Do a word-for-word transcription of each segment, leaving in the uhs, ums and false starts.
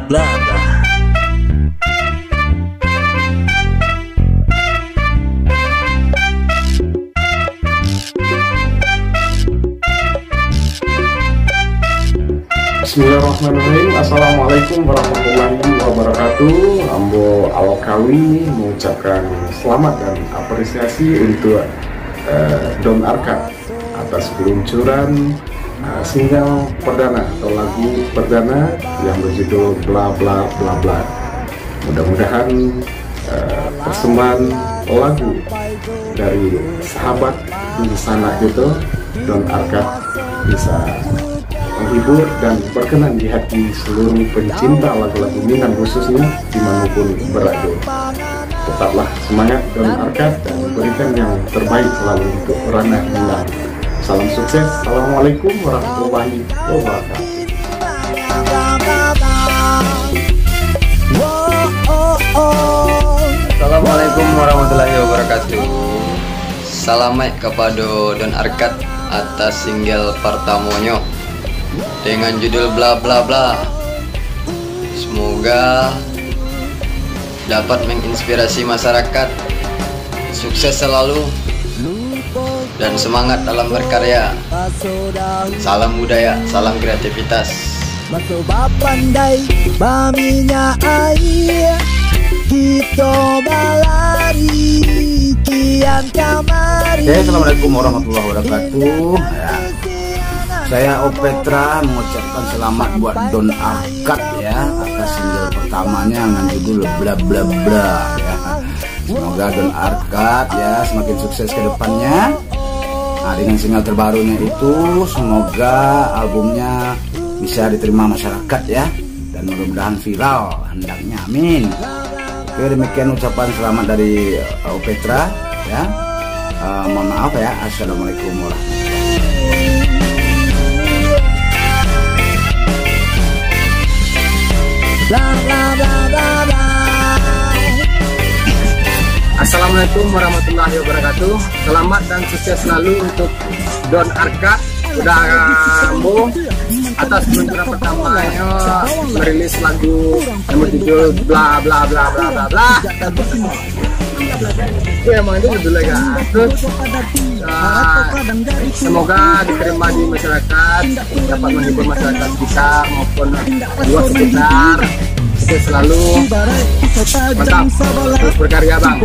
Bla, bla. Bismillahirrahmanirrahim. Assalamualaikum warahmatullahi wabarakatuh. Ambo Alkawi mengucapkan selamat dan apresiasi untuk, eh, Don Arkat atas peluncuran, ah, single perdana atau lagu perdana yang berjudul Bla Bla Bla Bla. Mudah-mudahan, ah, persembahan lagu dari sahabat dan sanak kita, Don Arkat, bisa menghibur dan berkenan di hati seluruh pencinta lagu-lagu Minang, khususnya dimanapun berada. Tetaplah semangat dan Arkat, dan berikan yang terbaik selalu untuk ranah Minang. Salam sukses. Assalamualaikum warahmatullahi wabarakatuh. Assalamualaikum warahmatullahi wabarakatuh. Salamaik kapado Don Arkat atas single partamonyo dengan judul Bla Bla Bla. Semoga dapat menginspirasi masyarakat. Sukses selalu dan semangat dalam berkarya. Salam budaya, salam kreativitas. Maso bapandai, baminyak aia, kito balari kian kamari. Oke, assalamualaikum warahmatullahi wabarakatuh. Ya. Saya Opetra mengucapkan selamat buat Don Arkat, ya, atas single pertamanya dengan judul Bla Bla Bla, ya. Semoga Don Arkat, ya, semakin sukses ke depannya. Nah, dengan single terbarunya itu, semoga albumnya bisa diterima masyarakat, ya, dan mudah-mudahan viral hendaknya. Amin. Oke, demikian ucapan selamat dari, eh, Opetra, ya. Eh, mohon maaf, ya. Assalamualaikum warahmatullahi wabarakatuh. Bla, bla, bla, bla, bla. Assalamualaikum warahmatullahi wabarakatuh. Selamat dan sukses selalu untuk Don Arkat. Udah, ambo atas peluncuran pertamanya merilis lagu yang berjudul Bla Bla Bla Bla Bla Bla. Itu emang itu judulnya, kan. Terus, ah, semoga diterima di masyarakat, dapat menghibur masyarakat kita maupun luar sekitar. Sukses selalu. Mantap. Terus berkarya, Bang.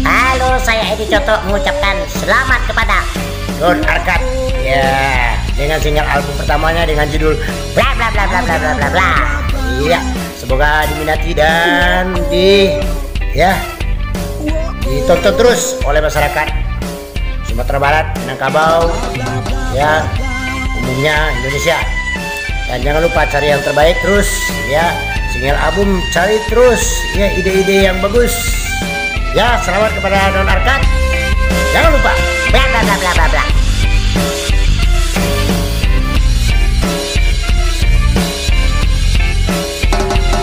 Halo, saya Edi Cotok mengucapkan selamat kepada Don Arkat. Ya, dengan single album pertamanya dengan judul Bla Bla Bla Bla Bla Bla Bla Bla. Iya, semoga diminati dan di, ya, ditonton terus oleh masyarakat Sumatera Barat, Minangkabau, ya, umumnya Indonesia. Dan jangan lupa cari yang terbaik terus, ya. Single album cari terus, ya, ide-ide yang bagus. Ya, selamat kepada Don Arkat. Jangan lupa. Bla, bla, bla, bla, bla, bla.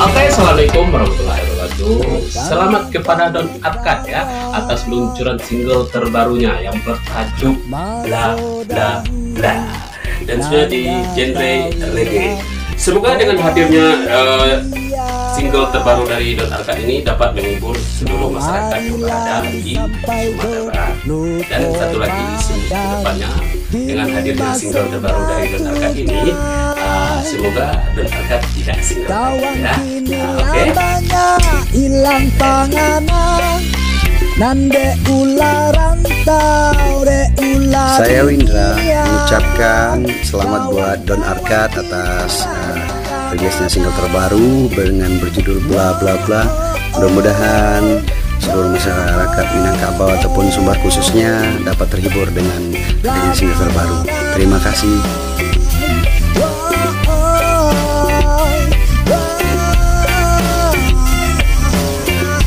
Oke, assalamualaikum warahmatullahi wabarakatuh. Selamat kepada Don Arkat, ya, atas peluncuran single terbarunya yang bertajuk Bla Bla Bla. Dan sudah di genre reggae. Semoga dengan hadirnya, eh, single terbaru dari Don Arkat ini dapat menghibur seluruh masyarakat yang berada di Sumatera Barat. Dan satu lagi, semoga kedepannya dengan hadirnya single terbaru dari Don Arkat ini, eh, semoga Don Arkat tidak single lagi, ya. Nah, oke. Hilang panganan, nan dek ulah rantau, dek ulah Saya Windra dunia. Mengucapkan selamat buat Don Arkat atas, eh, rilisnya single terbaru dengan berjudul Bla Bla Bla. Mudah-mudahan seluruh masyarakat Minangkabau ataupun Sumbar khususnya dapat terhibur dengan hadirnya single terbaru. Terima kasih.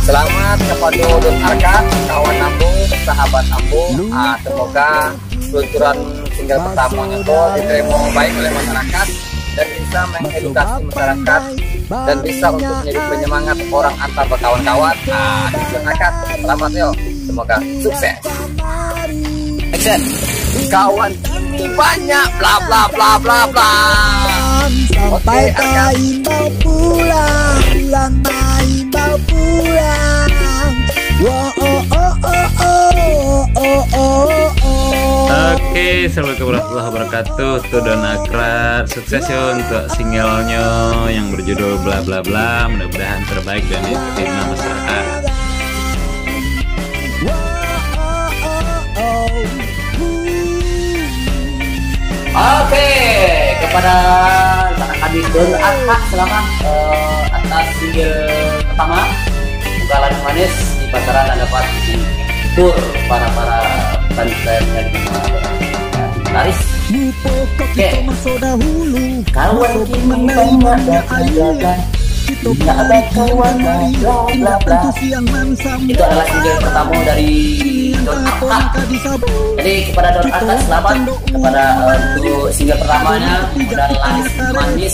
Selamat kepada Don Arkat, kawan ambo, sahabat ambo. Ah, semoga peluncuran single pertamanya tu diterima baik oleh masyarakat dan bisa mengedukasi masyarakat dan bisa untuk menjadi penyemangat orang antar berkawan-kawan. Ah, Don Arkat, selamat yo. Semoga sukses. Kawan kini banyak, bla, bla, bla, bla, bla. Sampai Oke, Arkan. Taimbau pulang, pulang taimbau pulang. Wo, oh, oh, oh, oh, oh, oh, oh. Oke, assalamualaikum warahmatullahi wabarakatuh. Tu Don Akrat, sukses yo untuk singlenya yang berjudul Bla Bla Bla. Mudah-mudahan terbaik dan diterima masyarakat. Oke, kepada rekan kami Don Akrat, selamat, eh, atas single pertama, Buka Ladang Manis, di pasaran anda dapat dihibur para-para fans-fans dari laris. Oke. Kawan kini banyak dan tidak ada kawan, bla, bla, bla. Itu adalah single pertama dari Don Akrat. Jadi, kepada Don Akrat, selamat kepada, eh, untuk single pertamanya, mudah-mudahan laris manis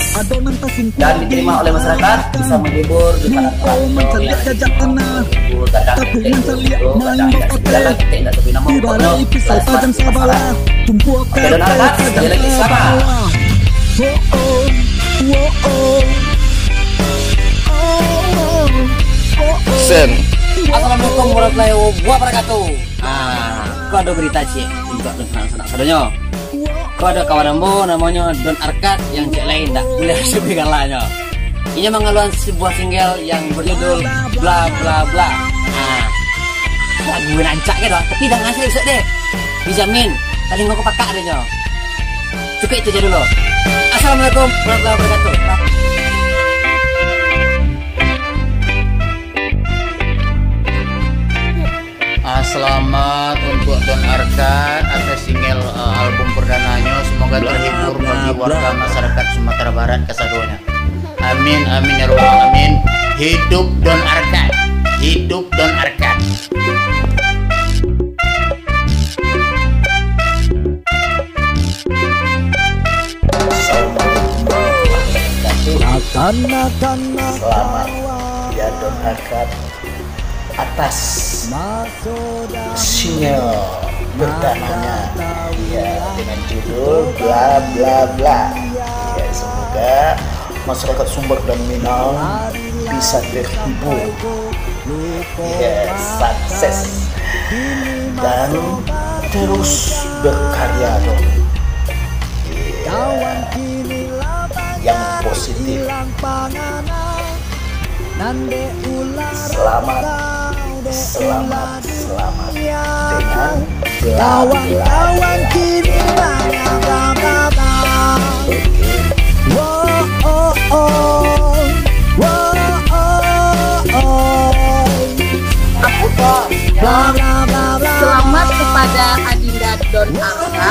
dan diterima oleh masyarakat, bisa menghibur di para penonton yang ada di rumah. Itu kadang kita itu, itu kadang tidak sejalan, kita tidak tahu nama pokoknya, laris manis di pasaran. Oke, Don Akrat, sekali lagi, selamat. Sen. Assalamualaikum warahmatullahi wabarakatuh. Ah, ko ado berita ciek untuak dunsanak-sanak sadonyo. Ko ado kawan ambo namonyo Don Arkat, yang ciek lai ndak buliah sabuik ngaranyo. Inyo mangaluakan sebuah single yang berjudul Bla Bla Bla. Ah, lagu nan rancak ko doh, tapi danga sajo deh. Dijamin, talingo ko pakak deh nyo. Cukuik itu sajo dulu. Assalamualaikum warahmatullahi wabarakatuh. Ah, selamat untuk Don Arkat atas single, eh, album perdananyo. Semoga terhibur bagi warga masyarakat Sumatera Barat kasadonyo. Amin, amin, ya Rabbal Alamin. Hidup Don Arkat. Hidup Don Arkat. Assalamualaikum warahmatullahi wabarakatuh. Selamat, ya, Don Arkat, atas single perdananya, ya, dengan judul Bla Bla Bla. Ya, semoga masyarakat Sumbar dan Minang bisa terhibur. Ya, sukses dan terus berkarya dong. Ya, yang positif. Selamat, selamat, selamat dengan kawan-kawan kini banyak. Oke. Wo, oh, oh. Wo, oh, oh. Aku kok. Bla, bla, bla, bla. Selamat kepada Adinda Don Arka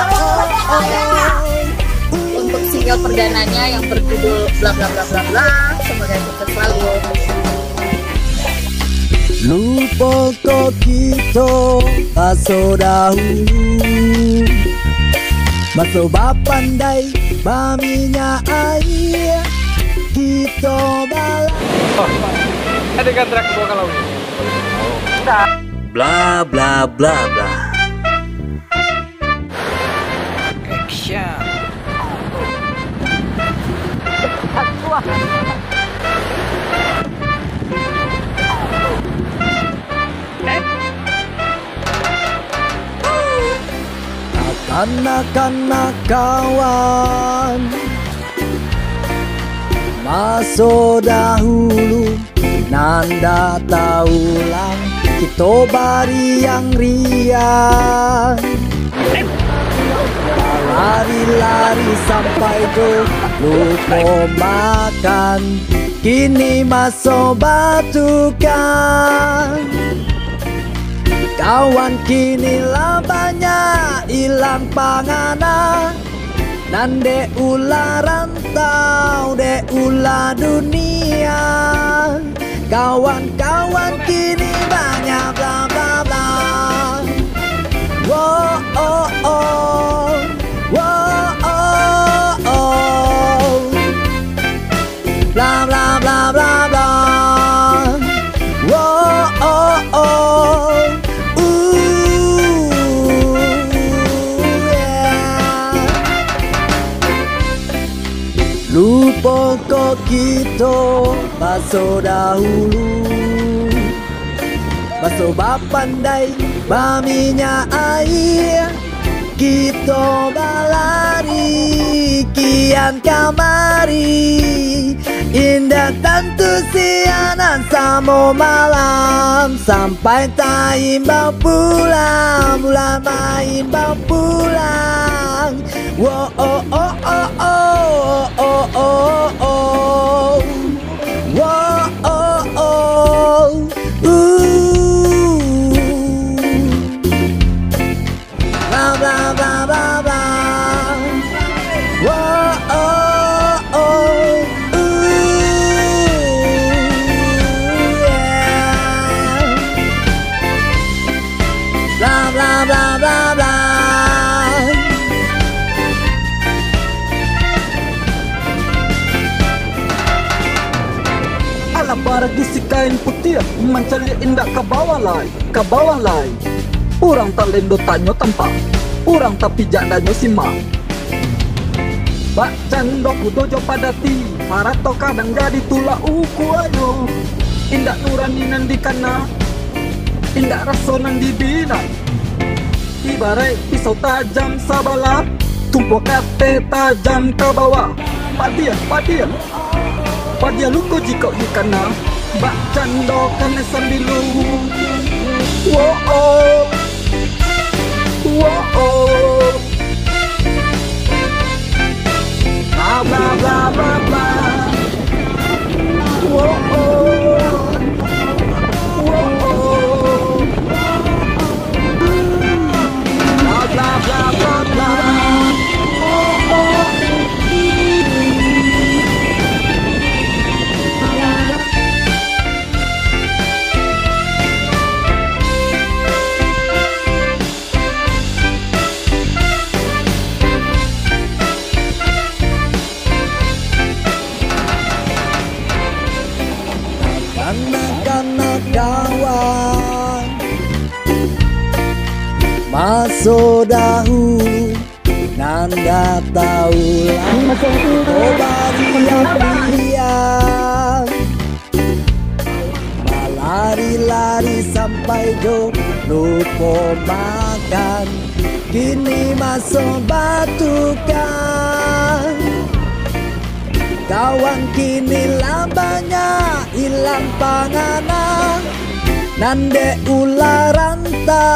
untuk single perdananya yang berjudul Bla Bla Bla Bla Bla. Semoga sukses selalu. Lupo ko kito maso dahulu, maso bapandai baminyak aia, kito bala- Oh, ada kan trak bawa kalau. Bla, bla, bla, bla. Action. Kanak-kanak kawan, maso dahulu nan ndak taulang, kito bariang-riang. Lari-lari sampai tu lupo makan, kini maso batukar. Kawan kini lah banyak ilang pangana. Nan dek ulah rantau, dek ulah dunia. Kawan-kawan kini banyak bla bla bla. Wo, oh, oh. Wo, oh, oh. Bla, bla, bla, bla, bla. Wo, oh, oh. Uh. Kito baso dahulu, baso bapandai baminyak aia. Kito balari kian kamari, indak tantu siang nan samo malam, sampai taimbau pulang, bulan maimbau pulang. Wo, oh, oh, oh, oh, oh, oh, oh. Wo, oh, oh, uh. Bla, bla, bla, bla, bla. Wo, oh, oh, uh, yeah. Bla, bla, bla, bla, bla. Alah baragih si kain putiah, mancaliak indak ka bawah lai, ka bawah lai. Urang talendo tanyo tampak, urang tapijak danyo simak. Bak cando kudo jo padati, harato kadang jadi tulak ukuanyo. Indak nurani nan dikana, indak raso nan dibina. Ibaraik pisau tajam sabalah, tumpuak kateh tajam ka bawah. Padiah, padiah, padiah luko jikok dikana, bak cando kanai sambilu. Wo, oh. Wo, oh. Bla, bla, bla, bla, bla. Wo, oh. Wo, oh. Bla, bla, bla, bla, bla. Wo, oh. Kanak-kanak kawan, maso dahulu nan ndak tahu lah. Oh, bariak-riak, balari-lari sampai jo lupo makan. Kini maso batuka, kawan kini lah banyak ilang pangana, nan dek ulah ranta.